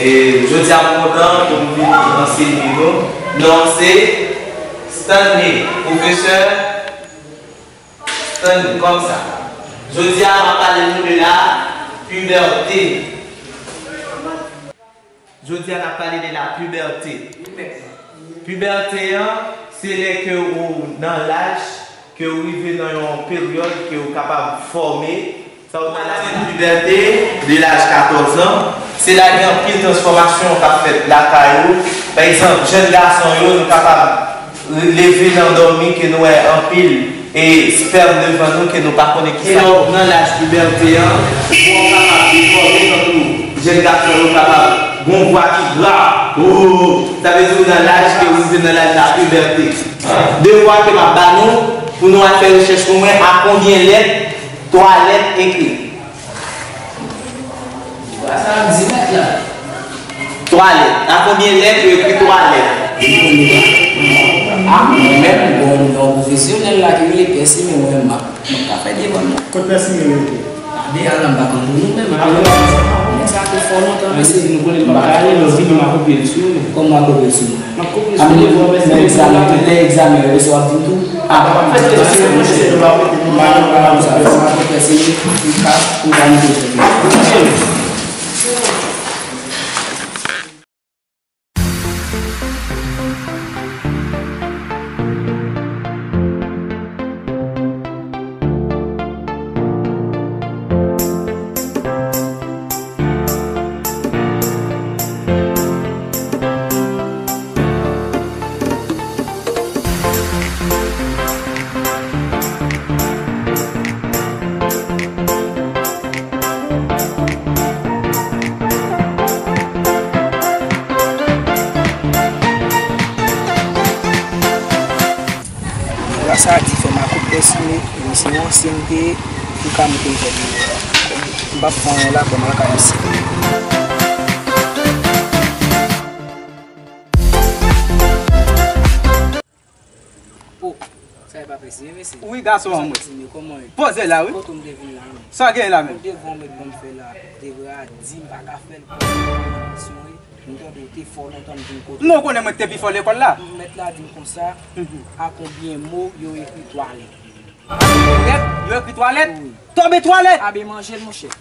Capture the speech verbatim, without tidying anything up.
E jodi a, m kontan pou m vin anseye nou. Non, se Stanley, pwofesè Stanley, kòmsa. Jodi a, m ap pale nou de la pibète. Jodi a, n ap pale de la pibète. Pibète an, se lè ke ou nan laj, ke ou rive nan yon peryòd ke ou kapab fòme, sa ou nan laj pibète, de laj katòz an, se la gen anpil transfòmasyon k ap fèt lakay ou. Pa egzanp, jèn gason yo, nou kapab leve nan dòmi ke nou wè anpil e spèm devan nou ke nou pa konnen kisa. Lè w nan laj pibète an, vwa w kapab defòme, tankou jèn gason yo kapab gon vwa ki gra. Oh, sa vle di ou nan laj ke ou rive nan laj la pibète. Devwa ke m ap ba nou, pou nou al fè rechèch pou mwen, à combien lettres toilette écrit? Sa ap di mèt la. Twalèt. À combien lettres yo ekri twalèt? Li konnen pa. A, mwen menm, bon, yon pwofesyonèl la ki rele Pè Simen, mwen menm, m ap, m ap ka fè demann nan. Kot Pè Simen rete? Tande a la, m pa konn pou nou menm. Nèg sa te fò lontan, mesye. Nou konnen l pa ka ale, nou vini, m a kopye l sou nou. Kòman m a kopye l sou nou? M ap kopye l sou nou. Lè egzamen, lè egzamen yo, se w ap vin tou? A, pa fè tèt se mwen, se nou pa mete nou mal, nou pa sa, nou pa fè se nou ka pou pa mete tèt nou. Gras a Dye, fè m a koup dèsine, e misye yon ansyen m te ye, pou ka mete m fè demen. M p ap fè anyen la, kòm lakay misye. Oh, sa e pa Pè Simen, mesye? Wi, gason an mwen. Sa Pè Simen, kòman w ye? Poze la, wi. Kote m te vin la, menm? Sa gen la, menm? Ou te vin met ban m fè la, te vre a di m pa ka fè l pou yon wi. M tande w te fò lontan m vin kote. Non, w konnen mwen te pi fò lekòl la. Mèt la di m konsa, mhm, à combien mots yo ekri twalèt? Twalèt? Yo ekri twalèt? Wi. Tonbe twalèt! Abe manje l, monchè.